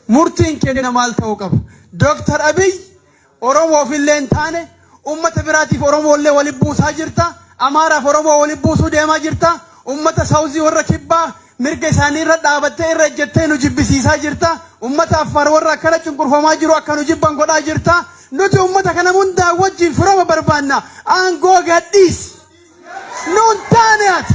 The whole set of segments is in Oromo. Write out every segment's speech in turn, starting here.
Murtiin keenya maal ta'uu qaba? Dooktar Abiy Oromoof illee hin taane, ummata biraatiif Oromoo illee walitti buusaa jirta. Amaaraaf Oromoo walitti buusuu deemaa jirta. Ummata Saawuzii warra Kibbaa mirga isaanii irra dhaabattee irra ejjettee nu jibbisiisaa jirta. Ummata Affaar warra akkana cunqurfamaa jiru akka nu jibban godhaa jirta. Nuti ummata kana hundaa wajjin firooma barbaanna. Aangoo gadhiisi. Nuun taane ati.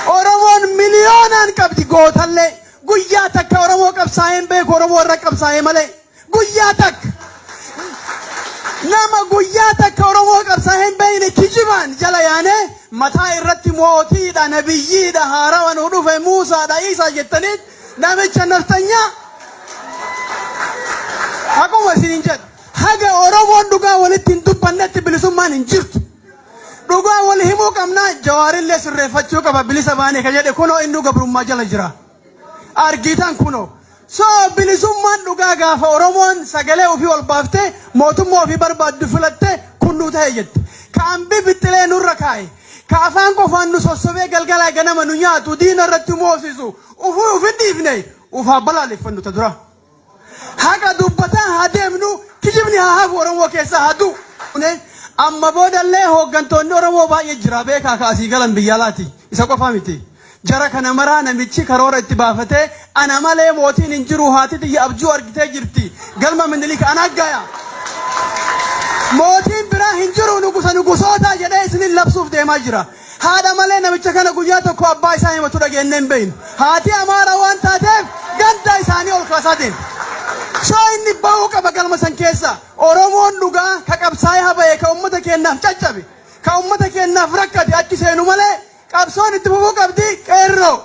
Oromoon miliyoonaan qabdi gootallee. Guyyaa takka Oromoo qabsaa'ee hin beeku, Oromoo irra qabsaa'ee malee. Guyyaa takka. Nama guyyaa takka Oromoo qabsaa'ee hin beekne kijibaan jala yaanee mataa irratti mootiidha, nabiyyiidha, haarawa nu dhufe, Muusaadha, Iisaa jettanii namicha nafxanyaa. Akkuma isiniin jedha. Haga Oromoon dhugaa walitti hin dubbannetti bilisummaan hin jirtu. Dhugaa wal himuu qabnaa. Jawaarillee sirreeffachuu qaba. Bilisa baanee ka jedhe kunoo innuu gabrummaa jala jira. Argitan kunoo. So bilisummaan dhugaa gaafa Oromoon sagalee ofii ol baaftee mootummaa ofii barbaaddu filatte kun nuu ta'e jette. Ka ambi bixxilee nurra kaa'e. Ka afaan qofaan nu sossobee galgalaa ganama nu nyaatu, diina irratti moosisu ufuu ufin dhiifne, ufaa balaaleffannu ta dura. Haqa dubbataa haa deemnu, kijibni haa hafu, Oromoo keessaa haa du'u. Amma boodallee hooggantoonni Oromoo baay'ee jira beekaa, ka asii galan biyya alaati. Isa qofaa miti. Jara kana maraa namichi karoora itti baafatee, ana malee mootiin hin jiru, haati tiyya abjuu argitee jirti. Galma Minilik ana gaya. Mootiin biraa hin jiru, nugusa nugusootaa jedhee isinin labsuuf deemaa jira. Haadha malee namicha kana guyyaa tokko abbaa isaa himatu dhageennee hin beeknu. Haati Amaara waan taateef ganda isaanii ol kaasaa deema. So inni bahuu qaba galma san keessa. Oromoon dhugaa ka qabsaa'ee habaye, ka uummata keenyaaf caccabe, ka uummata keenyaaf rakkate achi seenu malee qabsoon itti fufuu qabdi qeerroo.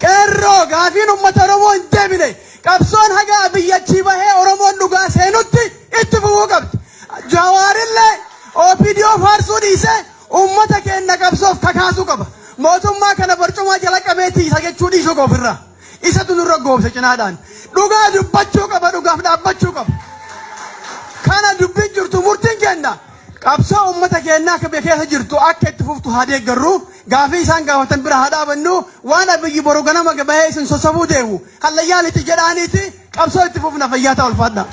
Qeerroo, gaafiin uummata Oromoo hin deebine. Qabsoon haga Abiyyi achii bahee Oromoon dhugaa seenutti itti fufuu qabdi. Jawaarillee OPDO faarsuu dhiisee uummata keenya qabsoof kakaasuu qaba. Mootummaa kana barcumaa jala qabee tiisa jechuu dhiisuu qaba ofirraa. Isatu nurra goobse cinaadhaan. Dhugaa dubbachuu qaba, dhugaaf dhaabbachuu qaba. Kana dubbiin jirtu murtiin kenna. Qabsoo uummata keenyaa akka biyya keessa jirtu akka itti fuftu haa deeggarru. Gaafii isaan gaafatan bira haa dhaabannu. Waan Abiyyi boru ganama bahee isin sossobuu deemu. Hallayyaa lixi jedhaaniiti qabsoo itti fufna. Fayyaa ta'a, ulfaadha.